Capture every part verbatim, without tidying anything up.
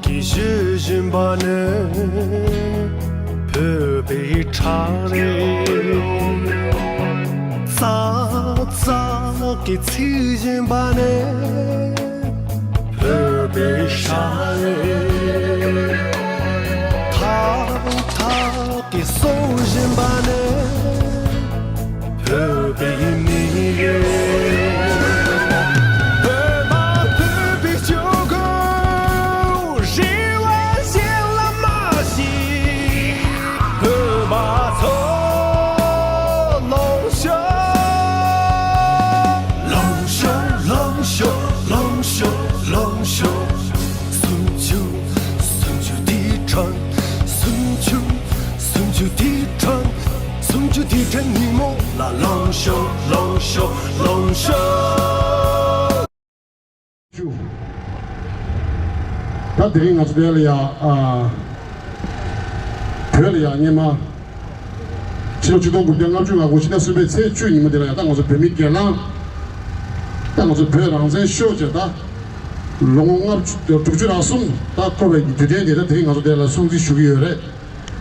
གིས་ཞུ་བཞིན་པ་ནི་བོད་པའི་ཁྲག་རེད། ཙག་ཙག་གིས་འཚིག་བཞིན་པ་ནི་བོད་པའི་ཤ་རེད། ཐག་ཐག་གིས་གསོ་བཞིན་པ་ནི་བོད་པའི་མི་རེད། བོད་པ་བོད་པའི་སྤྱོད་སྒོ་རེ་བ་གཞན་ལ་མ་ཞིག་བོད་པ་ཚོ་ལོངས་ཤོག་ལོངས་ཤོག་ལོངས་ཤོག་ལོངས་ཤོག་ལོངས་ཤོག་སུམ་ཅུ། སུམ་ཅུ་དེའི་གྲོན། སུམ་ཅུ། སུམ་ཅུ་དེའི་གྲོན། སུམ་ཅུ་དེའི་གྲོན་ཉིན་མོ་ལ་ལོངས་ཤོག་ལོངས་ཤོག་ལོངས་ཤོག་ཅུ། ད་དེ་རིང་ང་ཚོ་དེ་ལ་ཡ་ཨ། བོད་ལ་ཡ་སྔོན་མ། ཕྱི་ལོ་ཆིག་སྟོང་དགུ་བརྒྱ་ལྔ་བཅུ་ང་དགུ་ཕྱི་ཟླ་གསུམ་པའི་ཚེས་བཅུ་ཉིན་མོ་དེ་ལ་ཡ་ད་ང་ཚོ་བོད་མི་སྒེར་ལངས། ད་ང་ཚོ་བོད་རང་བཙན་ཤོར་བྱས་ད། ལོ་ངོ་ལྔ་བཅུ་དྲུག་ཅུ་རེ་གསུམ་ད་འཁོར་བའི་དུས་དྲན་དེ་ད་དེ་རིང་ང་ཚོ་དེ་ལ་སྲུང་བརྩི་ཞུ་གི་ཡོད་རེད།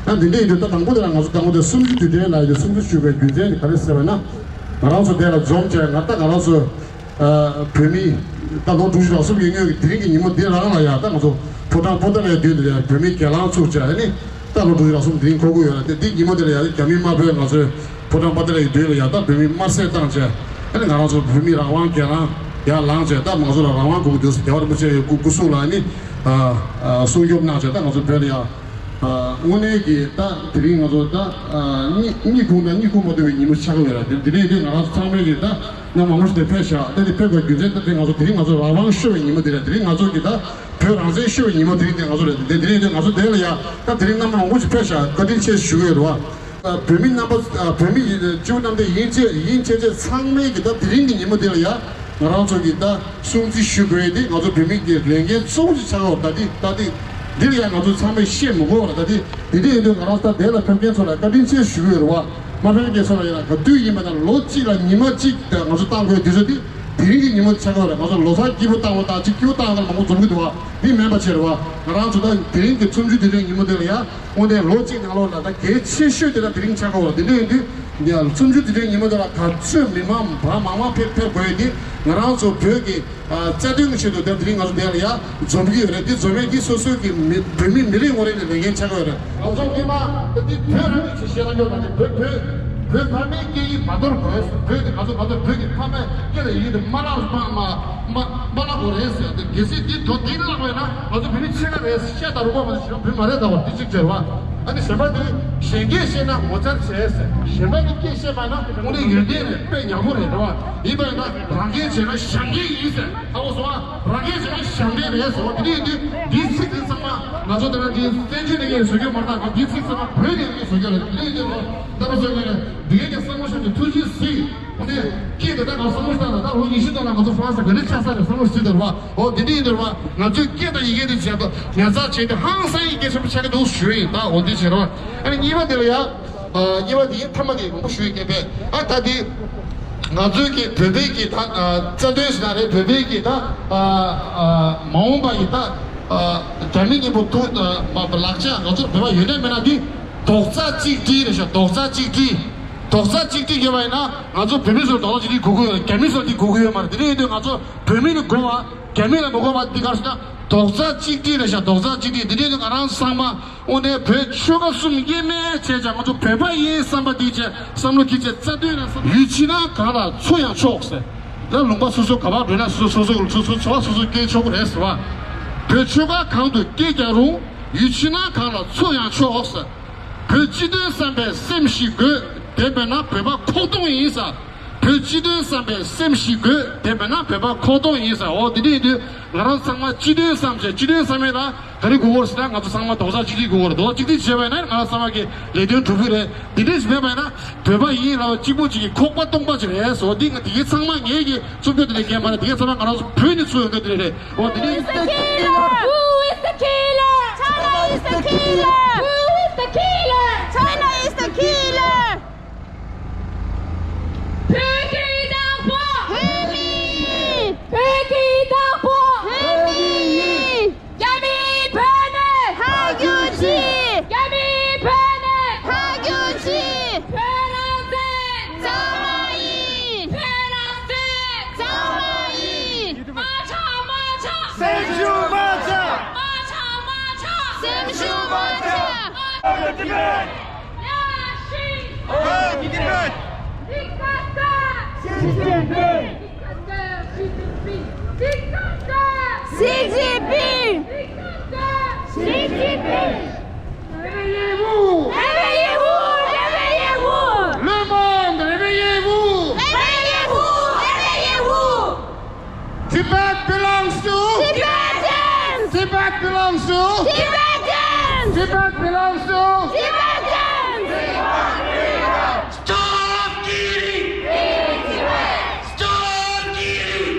ད་འདི་འདྲ་ཡིན་དུས་ད་དང་པོ་དེ་ལ་ང་ཚོ་དང་པོ་དེ་སྲུང་བརྩི་དུས་དྲན་ལ་ཡོད་སྲུང་བརྩི་ཞུ་བའི་རྒྱུ་མཚན་དེ་ག་རེ་ཟེར་བ་ན། ང་རང་ཚོ་དེ་ལ་འཛོམས་བྱས་ང་ད་ང་རང་ཚོ་བོད་མི་ད་ལོ་དྲུག་ཅུ་རེ་གསུམ་ཡོད་ངོས་ཀྱི་དེ་རིང་གི་ཉིན་མོ་འདི་རང་ལ་ཡ་ད་ང་ཚོ་ཕོ་བྲང་པོ་ཏཱ་ལའི་མདུན་དུ་ཡ་བོད་མི་སྒེར་ལངས་ཚུགས་བྱས་ཨ་ནི་ད་ལོ་དྲུག་ཅུ་རེ་གསུམ་དེ་རིང་འཁོར་གི་ཡོད་ལ་དེ་འདི་ཉིན་མོ་དེ་ལ་ཡ་རྒྱ་མི་དམར་པོས་ང་ཚོའི་ཕོ་བྲང་པོ་ཏཱ་ལའི་མདུན་ལ་ཡ་ད་བོད་མི་དམར་བསད་བཏང་བྱས་ཨ་ནི་ང་རང་ཚོ་བོད་མི་རང་དབང་སྒེར་ལངས་ཡར་ལངས་བྱས་ད་ང་ཚོ་ལ་རང་དབང་དགོས་ཀྱི་འདུག་ཟེར་རྒྱལ་བ་རིན་པོ་ཆེ་ཡི་སྐུ་སྐུ་གཟུགས་ལ་ཨ་ནི་སྲུང་སྐྱོབ་གནང་བྱས་ད་ང་ཚོ་བོད་ལ་ཡ། དངོས་གནས་ཀྱི་ད་དེ་རིང་ང་ཚོ་ད་གཉིད་གཉིད་ཁུག་ན་གཉིད་ཁུག་མ་ཐུབ་པའི་ཉིན་མོ་ཆགས་ཀྱི་ཡོད་ར། དེ་དེ་རིང་དེ་ང་རང་ཚོ་ཚང་མས་ཀྱི་ད་གནམ་མང་པོ་ཞིག་དེ་ཕེབས་ཤག་ད་དེ་ཕེབས་པའི་རྒྱུ་མཚན་ད་དེ་ང་ཚོ་དེ་རིང་ང་ཚོ་རང་དབང་ཤོར་བའི་ཉིན་མོ་དེ་རེད། དེ་རིང་ང་ཚོ་གི་ད་བོད་རང་བཙན་ཤོར་བའི་ཉིན་མོ་དེ་རིང་དེ་ང་ཚོ་རེད། དེ་དེ་རིང་དེ་ང་ཚོ་དེ་ལ་ཡ་ད་དེ་རིང་གནམ་མང་པོ་ཞིག་ཕེབས་ཤག་བཀའ་དྲིན་ཆེ་ཞུ་གི་ཡོད་རེད་བ། བོད་མི་རྣམ་པ་བོད་མི་སྤྱི་བོ་གནམ་བསྟན་ཡིན་ཆེ་ཡིན་ཆེ་ཆེ་ཚང་མས་ཀྱི་ད་དེ་རིང་གི་ཉིན་མོ་དེ་ལ་ཡ་ང་རང་ཚོ་གི་ད། སྲུང་བརྩི་ཞུ་དགོས་དེ་ང་ཚོ་བོད་མི་གི་ལས་འགན་གཙོ་བོ་ཞིག་ཆགས་ཡོད། ད་དེ་ད་དེ་འདིར་ཡང་ང་ཚོ་ཚང་མས་བཤད་མི་དགོས་པ་ལ། ད་དེ་དེ་འདྲ་ཡིན་དུས་ང་རང་ཚོ་ད་དེ་ལ་ཕེབས་མཁན་ཚོ་ལ་བཀའ་དྲིན་ཆེ་ཞུ་གི་ཡོད་རེད་བ། མ་ཕེབས་མཁན་ཚོ་ལ་ཡང་ག་དུས་ཡིན་པ་ན་ལོ་གཅིག་ལ་ཉི་མ་གཅིག་ད་ང་ཚོ་བཏང་དགོས་དུས་ཚོད་དེ་དེ་རིང་གི་ཉིན་མོ་ཆགས་ཡོད་རེད། ང་ཚོ་ལོ་གསར་སྐྱིད་པོ་བཏང་བ་དང་ཅིག་སྐྱིད་པོ་བཏང་བ་ལ་མང་པོ་འཛོམས་གི་འདུག་བ། འདི་མིན་པ་བྱས་རེད་བ། ང་རང་ཚོ་ད་དེ་རིང་གི་ཆུ་མཇུག་དེ་རིང་ཉིན་མོ་དེ་ལ་ཡང་དངོས་གནས་ལོ་གཅིག་ནང་ལོགས་ལ་ད་གལ་ཆེ་ཤོས་དེ་ལ་དེ་རིང་ཆགས་ཡོད་རེད། དེ་འདྲ་ཡིན་དུས་ཡང་ཆུ་མཇུག་དེ་རིང་ཉིན་མོ་དེ་ལ་ག་ཚོད་མི་མང་བ་མང་མང་ཕེབས་ཕེབས་དགོས་ཡོད་དེ་ང་རང་ཚོ་བོད་ཀྱི་ཨ། རྩ་དོན་གྱི་ཆེད་དུ་དེ་དེ་རིང་ང་ཚོ་འདིར་ཡ་འཛོམས་ཀྱི་ཡོད་རེད། འདི་འཛོམས་ཡས་འདི་སོ་སོའི་གི་མི་བོད་མི་མི་རེ་ངོ་རེ་ནས་ལས་འགན་ཆགས་ཀྱི་ཡོད་རེད། ང་ཚོ་སྔོན་མ་འདི་བོད་རང་གི་ཆེད་བཤད་ན་སྐྱོ་བ་ནི་བོད་བོད་བོད་ཕ་མའི་སྐད་ཡིག་མ་དོར་དགོས། བོད་ཀྱི་ང་ཚོ་ང་ཚོ་བོད་ཀྱི་ཕ་མའི་སྐད་དང་ཡི་གེ་དེ་མ་བརླག་མ་མ་མ་བརླག་དགོས་རེད་ཟེར། འདི་གལ་སྲིད་འདི་དོ་འདི་བརླག་པས་ན་ང་ཚོ་བོད་མི་ཕྱེད་ཀ་རེད། བཤད་དང་རུང་བ་མ་ཟད་གཞན་བོད་མ་རེད་ད་བར་འདི་གཅིག་བྱས་རེད་བ། ཨ་ནི་གཞན་པ་འདི་གཞན་སྐད་བཤད་ན་ངོ་མཚར་བྱས་ཟེར། གཞན་པ་གི་སྐད་བཤད་པ་ན་དངོས་གནས་ཡོན་ཏན་རེད། དཔེ་ཡག་པོ་རེད་རེད་བ། ཡིན་པ་ཡིན་ན་རང་སྐད་བྱས་ན་ཞང་སྐད་ཡིན་ཟེར། ཧ་གོ་སོང་ཨ། རང་སྐད་བྱས་ན་ཞང་སྐད་རེད་ཟེར་བ། དེ་འདྲ་ཡིན་དུས་འདིའི་ཚིག་དེ་ཚང་མ་ང་ཚོ་ལྟ་ན་འདི་བཙན་བྱོལ་ནས་ངས་བཟོ་རྒྱུ་མ་རེད། ད་འདིའི་ཚིག་ཚང་མ་བོད་ནས་ངས་བཟོ་རྒྱུ་རེད། དེ་འདྲ་ཡིན་དུས་ལྟ་བ་བཟོ་ངས་འདི་གའི་ཀྱང་བསམ་བློ་ཤོར་ཏེ་ཐུགས་རྗེ་གཟིགས། འོ་ནས་སྐད་དེ་ད་ང་བསམ་བློ་བཏང་ན་ད་ལོ་ཉི་ཤུ་ཙམ་ལ་ང་ཚོ་ཧྥ་རན་སི་ག་འདྲ་ཆགས་ས་རེད་བསམ་བློ་ཞིག་དེ་རེད་བ། འོ་དེ་འདྲ་ཡིན་དུས་རེད་བ། ང་ཚོས་སྐད་དང་ཡི་གེ་དེ་བྱས་ཏེ་ཉར་ཚགས་བྱས་ཏེ་ཧང་སང་ཡི་གེ་ཆེན་པོ་ཆགས་ཀྱི་འདུག་ཞུ་ཡིན། ད་འོ་འདི་བྱས་རེད་བ། ཨ་ནི་གཉིས་པ་དེ་ལ་ཡ། ཨ། གཉིས་པ་དེ་ཡིན་ཐ་མ་དེ་མང་པོ་ཞུ་ཡི་སྐད་པས། ཨ། ད་དེ་ང་ཚོའི་གི་བོད་པའི་གི་ད་ཨ། རྩ་དོན་ཞིག་ན་རེད། བོད་པའི་གི་ད་ཨ། ཨ། མ་འོངས་པ་ཡི་ད་ཨ། རྒྱ་མི་གཉིས་པོ་ཐུག་ཨ། མ་ལག་ཆ་ང་ཚོར་བོད་པ་ཡོད་ན་མེད་ན་དེ་རྡོག་རྩ་གཅིག་སྒྲིལ་རེད་ཤག་རྡོག་རྩ་གཅིག་སྒྲིལ། རྡོག་རྩ་གཅིག་སྒྲིལ་ཡོད་པ་ཡིན་ན་ང་ཚོ་བོད་མི་ཚོར་རྡོག་རྩ་གཅིག་སྒྲིལ་དགོས་ཀྱི་ཡོད་རེད། རྒྱ་མི་ཚོར་དེ་དགོས་ཀྱི་ཡོད་མ་རེད། དེ་འདྲ་ཡིན་དུས་ང་ཚོ་བོད་མི་ལ་དགོས་པ་རྒྱ་མི་ལ་མི་དགོས་པ་འདི་ག་རེ་ཟེར་ན་རྡོག་རྩ་གཅིག་སྒྲིལ་རེད་ཤག་རྡོག་རྩ་གཅིག་སྒྲིལ། འདི་འདྲ་ཡིན་དུས་ང་རང་ཚང་མ། དངོས་གནས་བོད་ཆོལ་ཁ་གསུམ་དབྱེར་མེད་བྱས་ཀྱང་ང་ཚོ་བོད་པ་ཡིན་བསམ་པ་འདི་བྱས་བསམ་བློ་འཁྱེར་བྱས་རྩ་དོན་རང་བསམ། ཡུལ་ཕྱི་ནང་གང་ལ་འཚོ་ཡང་ཆོག་ཟེར། ད་ལུང་པ་སོ་སོ་ག་པར་འགྲོ་ན་སོ་སོ་སོ་སོ་སོ་སོ་འཚོ་བ་སོ་སོ་སྐྱེལ་ཆོག་གི་རེད་ཟེར་བ། བོད་ཆོལ་ཁ་གང་དུ་སྐྱེས་ཀྱང་རུང་ཡུལ་ཕྱི་ནང་གང་ལ་འཚོ་ཡང་ཆོག་ཟེར། བོད་སྤྱི་དོན་བསམ་པའི་སེམས་ཤིག་དགོས། དེ་མེད་ན་བོད་པ་ཁོག་སྟོང་ཡིན་ཟེར། བོད་སྤྱི་དོན་བསམ་པའི་སེམས་ཤིག་དགོས། དེ་མེད་ན་བོད་པ་ཁོག་སྟོང་ཡིན་ཟེར། འོ་འདི་འདྲ་ཡིན་དུས་ང་རང་ཚང་མ་སྤྱི་དོན་བསམ་བྱས་སྤྱི་དོན་བསམ་ཡས་ལ་ག་རེ་དགོས་ཀྱི་ཡོད་རེད་ཟེར་ན་ང་ཚོ་ཚང་མ་རྡོག་རྩ་གཅིག་སྒྲིལ་དགོས་ཀྱི་ཡོད་རེད། རྡོག་རྩ་གཅིག་སྒྲིལ་བྱས་པ་ཡིན་ན་ང་རང་ཚང་མ་གི་ལས་དོན་འགྲུབ་ཀྱི་རེད། འདི་འདྲ་ཞིག་མེད་པ་ཡིན་ན་བོད་པ་ཡིན་ལབ་གཅིག་པོ་གཅིག་གི་ཁོག་པ་སྟོང་པ་ཅིག་རེད་ཟེར་བ་འདི་ང་འདི་གའི་ཚང་མ་ངེད་ཀྱི་རྩོམ་སྐྱོ་དེ་ལས་བརྒལ་མ་རེད། འདི་གའི་ཚང་མ་ང་རང་ཚོ་བོད་ནས་ཚུར་ཡོང་མཁན་དེ་རེད། འོ་འདི་འདྲ་Who is the killer? Who is the killer? China is the killer. Who is the killer? China is the killer. བོད་ཀྱི་བདག་པོ། བོད་མི་ཡིན། བོད་ཀྱི་བདག་པོ། བོད་མི་ཡིན། རྒྱ་མིའི་བོད། Tibet! Tibet! Dictateur! Xi Jinping! Dictateur Xi Jinping! Dictateur! Xi Jinping! Dictateur! Xi Jinping! Réveillez-vous! Réveillez-vous! Réveillez-vous! Le monde, réveillez-vous! Réveillez-vous! Réveillez-vous! Tibet belongs to Tibetans! Tibet belongs to Tibetans! Tibet belongs to Tibetans! Stop killing! Stop killing!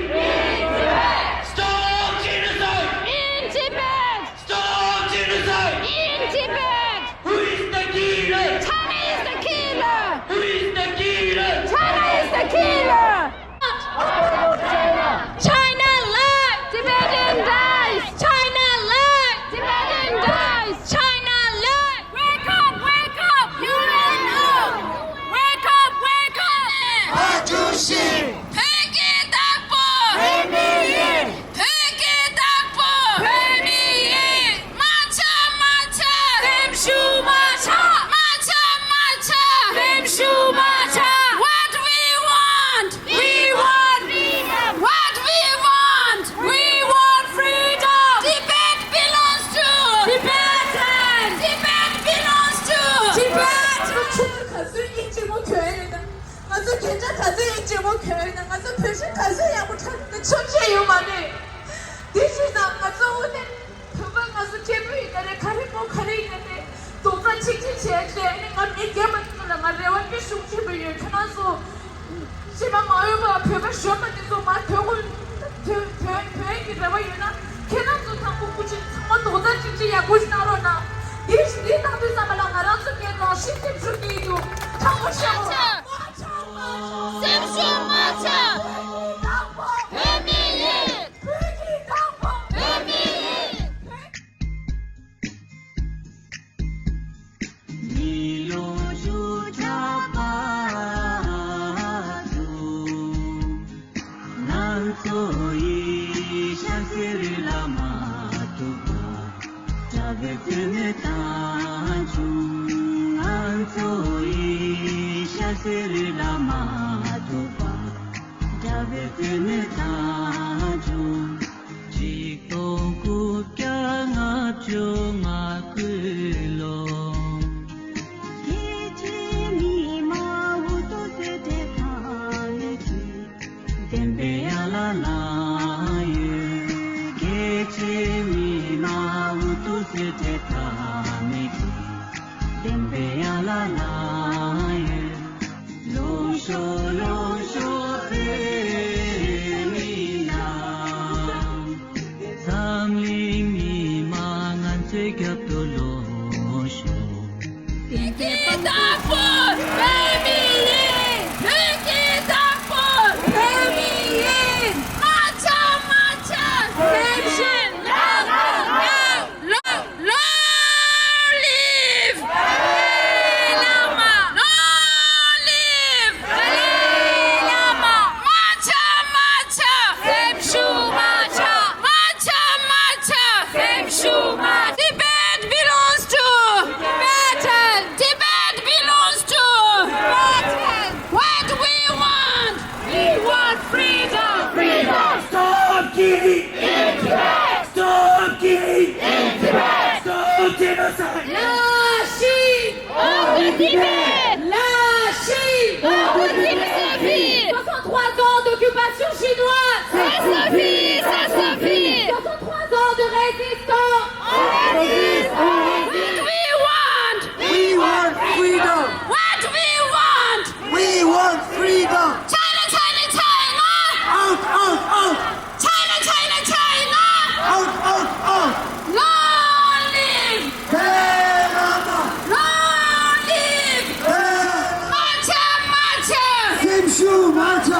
Stop genocide! In Tibet! Stop genocide! In Tibet! Who is the killer? China is the killer! Who is the killer? China is the killer! China life! Tibetan dies! China life! Tibetan dies! China life! Wake up! Wake up! U N O! Wake up! Wake up! བོད་ཀྱི་བདག་པོ། བོད་མི་ཡིན། བོད་ཀྱི་བདག་པོ། བོད་མི་ཡིན། མ་ཆག་མ་ཆག་སེམས་ཤུགས་མ་ཆག་མ་ཆག་མ་ཆག་སེམས་ཤུགས་མ་ཆག What we want? We want freedom. What we want? We want freedom. Tibet belongs to Tibetans. Tibet belongs to Tibetans. ང་ཚོ་ཁྱོད་ཁ་སུ་ཡིན་གཅིག་མོ་གྱོན་ཡོད་ན། ང་ཚོ་རྒྱན་ཆ་ག་ཚོད་ཡིན་གཅིག་མོ་གྱོན་ཡོད་ན། ང་ཚོ་བོད་ཞེན་ག་ཚོད་ཡག་པོ་འཁྲབ་ཡོད་ན་ཆོག་ཤེས་ཡོད་མ་རེད། དེ་བྱས་ཙང་ང་ཚོ་དངོས་གནས་བོད་པ་ང་ཚོ་སྐྱེས་བུ་ཡིན་ན་རེད། ག་རེ་པོ་ག་རེ་ཡིན་ན་རེད། རྡོག་རྩ་གཅིག་སྒྲིལ་བྱས་ཏེ་ཨ་ནི་ང་མི་སྒེར་མ་ཐུབ་ལ་ང་རེ་བ་དཔེ་ཤུགས་ཆེན་པོ་ཡོད། ཁྱོད་རང་ཚོ་ཕྱི་མ་མ་འོས་པ་བོད་པ་གཞོན་པ་དེ་ཚོ་མར་ཐོན་དགོས། ཐོན་ཐོན་ཐོན་གྱི་རེ་བ་ཡོད་ན་ཁྱེད་རང་ཚོ་དང་པོ་སྐུ་མཁྱེན་ཚང་མ་རྡོག་རྩ་གཅིག་སྒྲིལ་ཡག་པོ་ཞིག་གནང་རོགས་གནང་། འདི་འདི་གནང་དུས་ཙམ་པ་ལ་ང་རང་ཚོ་གའི་རང་བཞིན་སེམས་ཤུགས་སྐྱེ་ཡི་འདུག་དྲང་པོ་བཤད་དགོས། སེམས་ཤུགས་མ་ཆག་བོད་མི་ཡིན། བོད་ཀྱི་བདག་པོ། བོད་མི་ཡིན། མི་ལོ་བཅུ་ཕྲག་པ་ཚོ། ང་ཚོ་ཡི་ཤ་ཟེར་ལ་མ་ཐུག་པ། དགྲ་བོའི་བཙུན་མོ་དང་བྱུང་། ང་ཚོ་ཡི་ཤ་ཟེར་ལ་མ་ཐུག་པ། དགྲ་བོའི་བཙུན་མོ་དང་བྱུང་། ཆིག་སྟོང་དགུ་བརྒྱ་ལྔ་བཅུ་ང་དགུ་ལོ། རྒྱལ་གཅེས་མི་མང་འུ་ཐུག་སེ་བྲེལ་ཐང་ལེ་ཅི། བདེན་པའི་ཡ་ལ་ལ་ཡོད། རྒྱལ་གཅེས་མི་མང་འུ་ཐུག་སེ་བྲེལ་ཐང་ལེ་ཅི། བདེན་པའི་ཡ་ལ་ལ་ཡོད། ལོངས་ཤོག་ལོངས་ཤོག་བོད་མི་རྣམས། འཛམ་གླིང་མི་མང་ང་ཚོའི་རྒྱབ་ཏུ་ལོངས་ཤོག་བོད་ཀྱི་བདག་པོ་བོད་མི་ཡིན། བོད་ཀྱི་བདག་པོ་བོད་མི་ཡིན། མ་ཆག་མ་ཆག་སེམས་ཤུགས། Long, long live Dalai Lama! Long live Dalai Lama! མ་ཆག་མ་ཆག་སེམས་ཤུགས་མ་ཆག་མ་ཆག་མ་ཆག་སེམས་ཤུགས་མ། Tibet belongs to Tibetan! Tibet belongs to Tibetan! What we want? We want freedom! Freedom! Stop killing! In Tibet! Stop killing! In Tibet! Stop genocide! La Chine! Hors de Tibet! La Chine! Hors de Tibet! Soixante-trois ans d'occupation chinoise! Ça suffit! Ça suffit! Soixante-trois ans de résistance! On résiste! On résiste! What we want? We want freedom! What we want? We want freedom! China, China, China! Out, out, out! China, China, China! Out, out, out! Long live! Dalai Lama! Long live! Dalai Lama! མ་ཆག་མ་ཆག་སེམས་ཤུགས་མ་ཆག་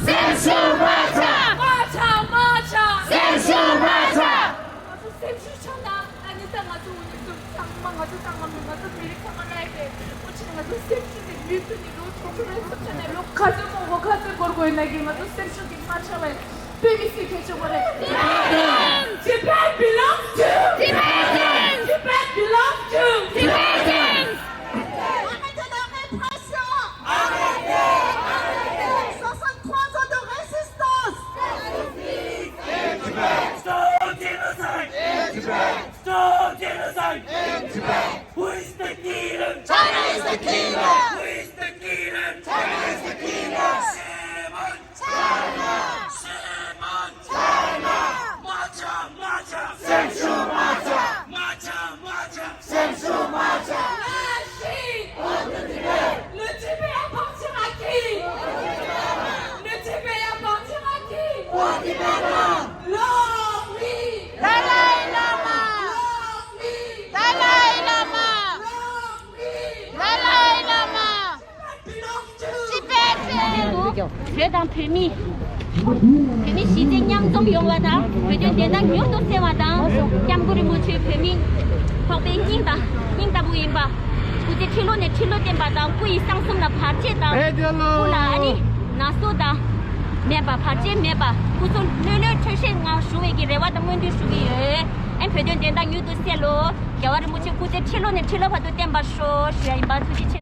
སེམས་ཤུགས་མ་ཆག་མ་ཆག་མ་ཆག་སེམས་ཤུགས་མ་ཆག་ང་ཚོ་སེམས་ཤུགས་ཆག་ན། ཨ་ནི་ད་ང་ཚོ་འུ་ཚོ་ཚང་མ་ང་ཚོ་ཚང་མ་མི་ང་ཚོ་མི་རིགས་ཚང་མ་ལ་ཡོད་པའི་འུ་ཆེ་ང་ཚོ་སེམས་ཤུགས་དེ་ཡུལ་དུ་ནི་ལོ་དྲུག་ཅུ་རེ་སུམ་ཅུ་ནས་ལོ་ག་ཚོད་མང་པོ་ག་ཚོད་འགོར་དགོས་ན་གི་ང་ཚོ་སེམས་ཤུགས་དེ་མ་ཆག་པའི་དཔེ་མི་སྲིད་གལ་ཆེན་པོ་རེད། Tibet belongs to Tibetans! Tibet belongs to Tibetans. Arrêtez la répression. Arrêtez, arrêtez. Soixante-trois ans de résistance. Stop genocide. Stop genocide. Who is the killer? China is the killer. Who is the killer? China is the killer. Shame on China! Shame on China! མ་ཆག་མ་ཆག་སེམས་ཤུགས་མ་ཆག་མ་ཆག་མ་ཆག་སེམས་ཤུགས་མ་ཆག Le Tibet appartient à qui? Le Tibet appartient à qui? Aux Tibétains. Long live Dalai Lama! Long live Dalai Lama! Long live Dalai Lama! བོད་དང་བོད་མི། བོད་མི་གཞིས་བྱེས་མཉམ་འཛོམས་ཡོང་བ་དང་བོད་དོན་བདེན་མཐའ་མྱུར་དུ་གསལ་བ་དང་། སྐྱབས་མགོན་རིན་པོ་ཆེ་བོད་མི་ཚོགས་པའི་སྙིང་དང་སྙིང་ལྟ་བུ་ཡིན་པ། སྐུ་ཚེ་ཁྲི་ལོ་ནས་ཁྲི་ལོ་བརྟན་པ་དང་སྐུ་ཡི་གསང་གསུམ་ལ་བར་ཆད་དང་སྐུ་ལ་ཨ་ནི་ན་སོ་དང་མེད་པ་བར་ཆད་མེད་པ། སྐུ་གཟུགས་ལྷོད་ལྷོད་འཕྲོད་བཞེས་ངང་བཞུགས་པའི་གི་རེ་བ་དང་སྨོན་འདུན་ཞུ་གི་ཡོད། ཨེ་བོད་དོན་བདེན་མཐའ་མྱུར་དུ་གསལ་ལོ། རྒྱལ་བ་རིན་པོ་ཆེ་སྐུ་ཚེ་ཁྲི་ལོ་ནས་ཁྲི་ལོ་བར་དུ་བརྟན་པར་ཤོག་ཞུ་ཡ་ཡིན་པ། ཐུགས་རྗེ་ཆེ།